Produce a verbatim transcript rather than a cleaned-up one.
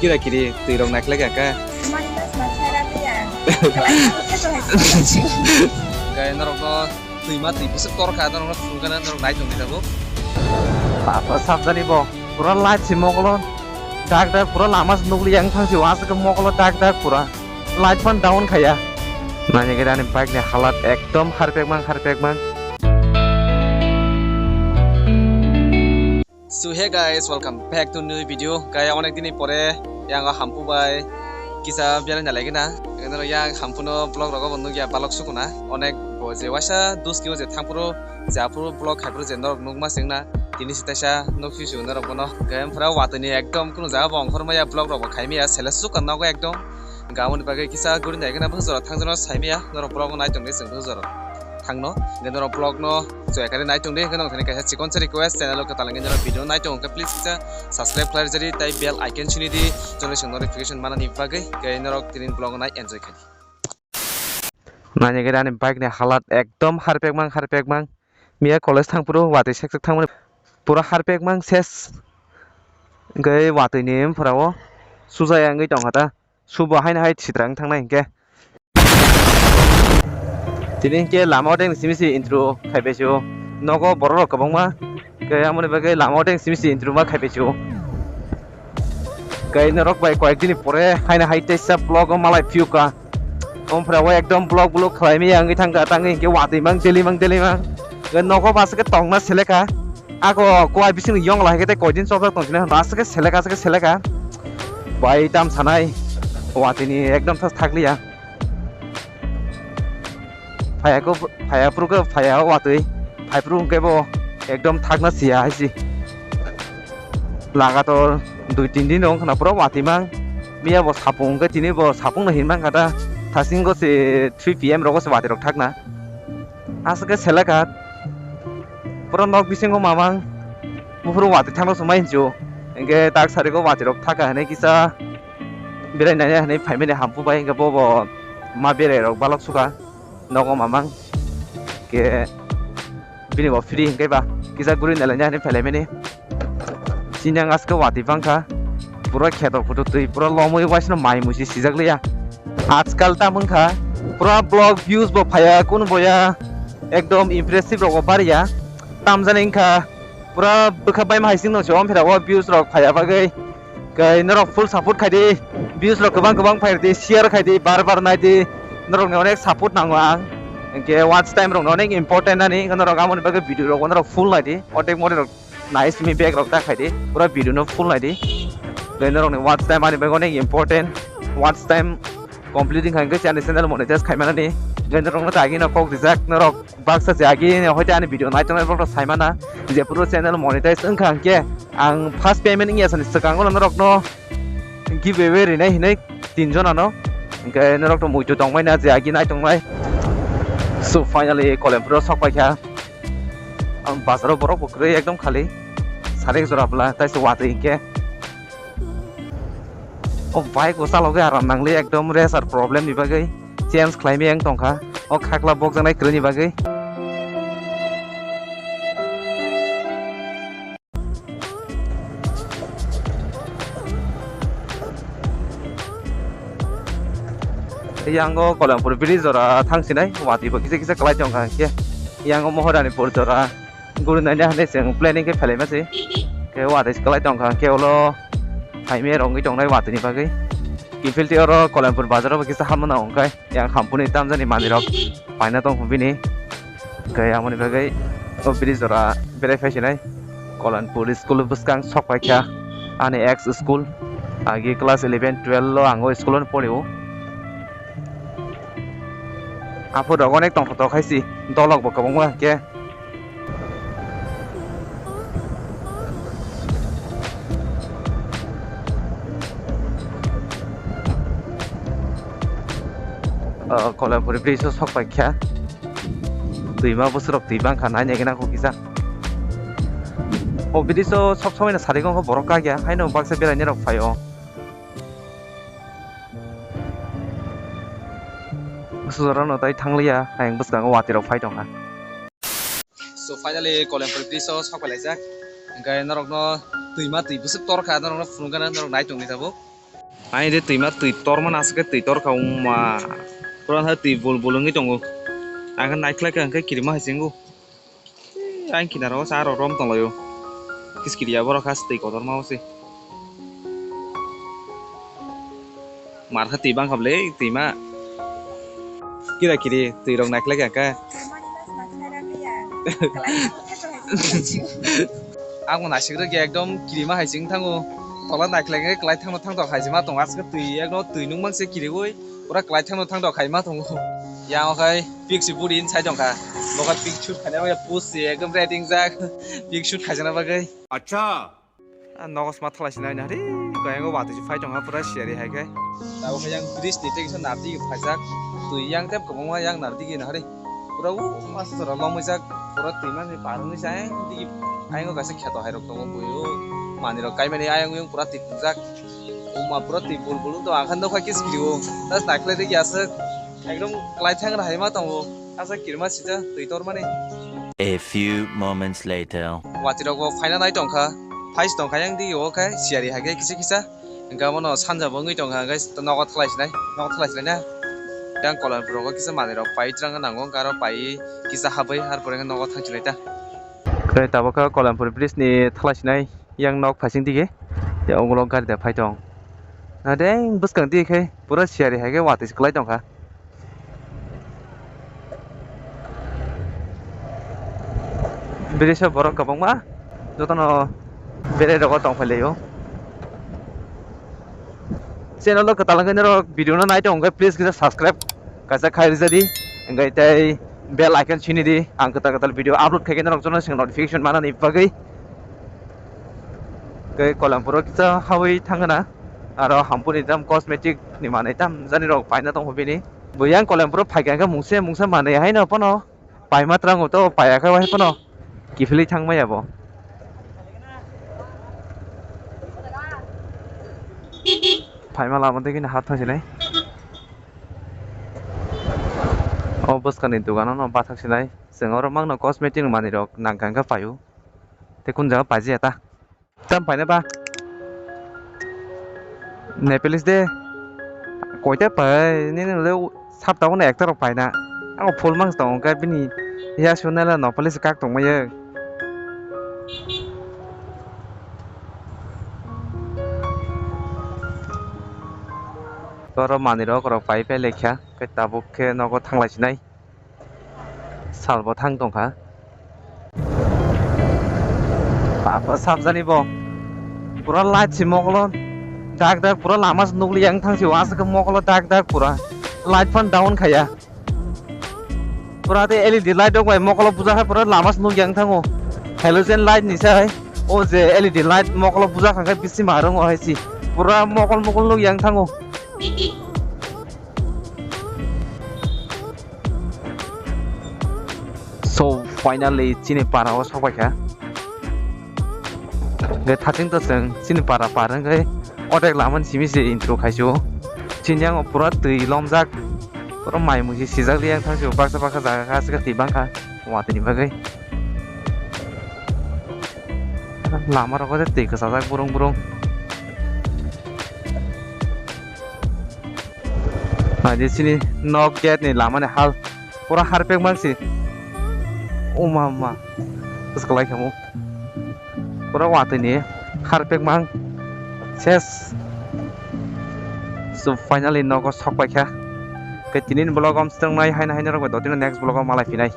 Kira kiri twi rok naikhlai kha kha. Mani mas mas hai rati ya. Kalai kha kha to hai. Khe norok no twi ma twi bwswk tor kha, norok no phunukgana norok nai tongwi tabuk. Apa sabjani bo pura light si mokolo dak dak pura lama se nukli yang thang si waswk mokolo dak dak pura light phan down khaya. Nani khe ani bike ni halat ekdom harpek mang harpek mang. So hey guys, welcome back to new video. Kaya onek dini pore yang hampu bai kisa biarai na lagi na. Yang hampu no vlog rogo bo nugya balok sukuna. Onek bo je waisa dus kio je thangpuru je apuru vlog khaipuru je norok nukma singna. Tini sitaisa nukphi su norok bono. Gayam phra watani ekdom kunu jaga bo ongkhor maya vlog rogo khaimaya sele suka nogo ekdom. Gamoni bagwi kisa guri nai gana bo jora thangjano saimaya norok vlog nai tongni chwng bo jora. Thangno, hwnkhe norok vlog no chwng khe nai tongdi, hwnkhe norok thani kaisa chikon se request, channel o kwtal hwnkhe norok video nai tongo, hwnkhe please kisa subscribe khlai rijadi, tai bell icon sini di, joni se notification manani bagwi, hwnkhe norok tini vlog nai enjoy khai di. Nani gari ani bike ni halat ekdom harpek mang, harpek mang. Miya college thangphuru watwi sek sek thangmani pura harpek mang ses. Hwnkhe watwi ni phura o suja ya wngwi tongkha ta. Subo haino hai sitrang thangnai hinkhe. Tini hinkhe lama o teng simi si intro khai bai sio. Nogo borok rok kwbangma. Khe amoni bagwi lama o teng simi si intro ma khai bai sio. Khe norok bai koyek dini pore haino hai teisa vlog o malai phiyuka. Omphra o ekdom vlog vlog khlai maya wngwi thangkha, tangwi hinkhe watwi mang daily mang daily mang. Khe nogo basa khe tongna seleka. Ako kuai bising yong lai khe tei koidin chopjak tong sini, aswk khe selek, aswk khe selek ha. Bai tam sanai, watwi ni ekdom thas thakliya. Phaya ko, phaya phuru khe phaya watwi, phai phuru hwnkhe bo ekdom thakna siya hai si. Lagator dui tin din wng khna pura watwi mang. Miya bo sapung hwnkhe tini bo sapung no hin mang kha ta. Thasing go se three P M rogo se watwi rok thakna. Aswk khe selek ha. Pura nok bisingo mamang. Buphuru watwi thangno swmai hinsu. Hinkhe tak sari go watwi rok thaka hinwi kisa berai nai hinwi phaimani hampu bai hinkhe bobo ma berai rok balok suka nogo mamang. Khe bini bo free hinkhe ba kisa guri nai laina hinwi phailaimani. Sini ang aske watwi bangkha. Pura kheto photo twi pura lomwi waisano mai musi sijak liya. Ajkal tam wngkha pura vlog views bo phaiya kunu boya ekdom impressive rok bo bariya. Tamjani wngkha pura bwkha baima hai singno se omphira o views rok phaiya bagwi. Kai norok full support khaidi, views rok kwbang kwbang phaidi, share khaidi, bar bar naidi. Norokni onek support nango ang. Hinkhe watch time rokno onek important ani, norok amoni bagwi video rok norok full naidi. Otek mori rok nai simi bag rok ta khaidi, pura video no full naidi. Tei norokni watch time ani bagwi onek important. Watch time complete wngkha hinkhe ani channel monetize khaimanani. Tei norokno tagino kok rijak norok baksa je agi hoite ani video nai tongnai borok rok saimana. Jephuru channel monetize wngkha hinkhe ang first payment wngya sani swkango norokno giveaway rinai hinwi tin jonano. Hinkhe norokno muitu tongmani je agi nai tongnai. So finally Kolempuro sok paikha. Ang bazaro borok bo kwrwi ekdom khali. Sarik jora bwla taisa watwi hinkhe. O bike bo chalogwi aram nangli ekdom racer problem ni bagwi change khlaimaya wng tongkha. O khakla bokjaknai kwrwini bagwi. Yango Kolempur bridge jora thangsinai watwi bo kisa kisa kwlai tongkha hinkhe. Yango Mohoranipur jora gurinaini hinwi chwng planning khe phelaima se. Khe watwi kwlai tongkha hinkhe ulo phaimaya rwngwi tongnai watwini bagwi. Kiphilti oro Kolempur bazaro bo kisa hamna nango hinkhe yang hampuni tamjani manwirok paina tongkha bini. Hinkhe aboni bagwi o bridge jora berai phaisinai. Kolempur school bwskang sok paikha ani ex school. Agi class eleven twelve o ang o school o porio. Aphuru rok onek tongthok tongthok hai si, dolok bo kwbangma hinkhe. O Kolempur bridge o sok paikha. Twima bwswk rok twi bangkha, nai nai gana kho kisa. O bridge o sob somoi no sari khe borok kagya, haino baksa berai nai rok phai o. Bwswk jora no tai thangliya, ayang bwskango watwi rok phai tongkha. So finally Kolempur bridge o sok pailaijak. Hinkhe norokno twima twi bwswk torkha, norokno phunukgana norok nai tongni tabuk. Aini de twima twi torma aswk khe twi torkha wngma. Pura twi bul bul wngwi tongo. Ang khe naikhlai khe ang khe kirima hai se wngo. Ang kinaro sa aro rom tonglaio. Kiskiriya borok has twi kotorma o se. Mar kha twi bang kha ble twima. Kira kiri twi rok naikhlai kha khe. Ang bo naisik rwgya ekdom kirima hai se wng thango. Tola naikhlai khe kwlai thangno thangtok hai se ma tongo. Aswk twi ekno twi nung mang se kiriwi pura kwlai thangno thangtok hai ma tongo. Yang o khai pik si buri inside tongkha. Bo khe pik shoot khainai o ya post si ekdom ready wngjak. Pik shoot khaijakna bagwi. Acha. Ah, nogo sma thalai sinai na ri, kaya ngo watwi si phai tongkha pura siyari hai khe. Abo khe yang bridge ni tei kisa nardi phaijak. Twi yang tei kwbangma yang nardi na hari. Pura o mas jora lomwijak. Pura twi mani par wngwi sa, eh, digi ayang o kaisa kheto hai rok tongo bui o. Manwi rok kaimani ayang oyang pura twi pungjak. O ma pura twi bul bul wng tong, ang khe nokha kiskiri o. Tas naikhlai rikya aswk. Ekdom kwlai thang rw hai ma tongo. Asa kirima sija twi tormani. A few moments later. Watwi rok bo phaina nai tongkha. Phai si tongkha yang digi o khe siyari hai khe kisa kisa. Hingke abono sanja bo wngwi tongkha, hingke nogo thalai sinai, nogo thalai sinai na. Yang Kolanpur rogo kisa manwi rok pai twrang nango, hingke aro pai kisa habwi, har pore nogo thang sinai ta. Khe tabuk khe Kolanpur bridge ni thalai sinai yang nok phaising dige, tei ukulok gari da phai tong. Na deng bwskang dige khe pura siyari hai khe watwi se kwlai tongkha. Bridge o borok kwbangma jotono berai rogo tong phai laio. Channel o kwtal wngkhe norok video no nai tong wngkhe please kisa subscribe kaisa khai rwja di. Hingke tei bell icon sini di. Ang kwtal kwtal video upload khai khe norok jotono swng notification manani bagwi. Tei Kolanpuro kisa habwi thangna aro hampuni tam cosmetic ni manwi tam jani rok paina tongkho bini. Bo yang Kolanpuro phaikha hingke mungsa mungsa manwi haino phano. Paima twrango to paiya khe wahai phano kiphilwi thang maya bo. Phaima lama tei gini hat thang sinai. O bwskangni dogano no bathak sinai. Chwng oro mangno cosmetic ni manwi rok nang kang khe paio. Tei kun jaga paijaya ta. Tam paina ba. Nepalese de. Koita pai, nini le sapta wngna ekta rok paina. Ang phul mang tong khe bini ya sunela Nepalese kak tong maya. Toro manwi rok rok pai pai lekha, khe tabuk khe nogo thanglai sinai. Salbo thang tongkha. Baba, sabjani bo. Pura light si mokolo. Dak dak pura lama se nukli yang thang si, aswk mokolo dak dak pura. Light phan down khaya. Pura te L E D light rok bai mokolo buja khai pura lama se nuk yang thango. Halogen light ni sai. O je L E D light mokolo buja khai bisi ma rwngo hai si. Pura mokol mokol nuk yang thango. So finally chini para o sok paikha. Hingke thaching to chwng chini para par hingke otek lamani simi se intro khaisio. Chini yango pura twi lomjak, pura mai mui se sijak liya thangsi baksa baksa jaga kha aswk twi bangkha watwi ni bagwi. Lama rogo je twi kwchajak burung burung. Naidi chini nok gate ni lama ni hal pura harpek mang si. O ma ma. Bwswk lai khamu. Pura watwi ni harpek mang. Ses. So finally nogo sok pai kha. Khe tini ni vlog o swtwng nai haino haino rok bai dotino next vlog o malai phinai.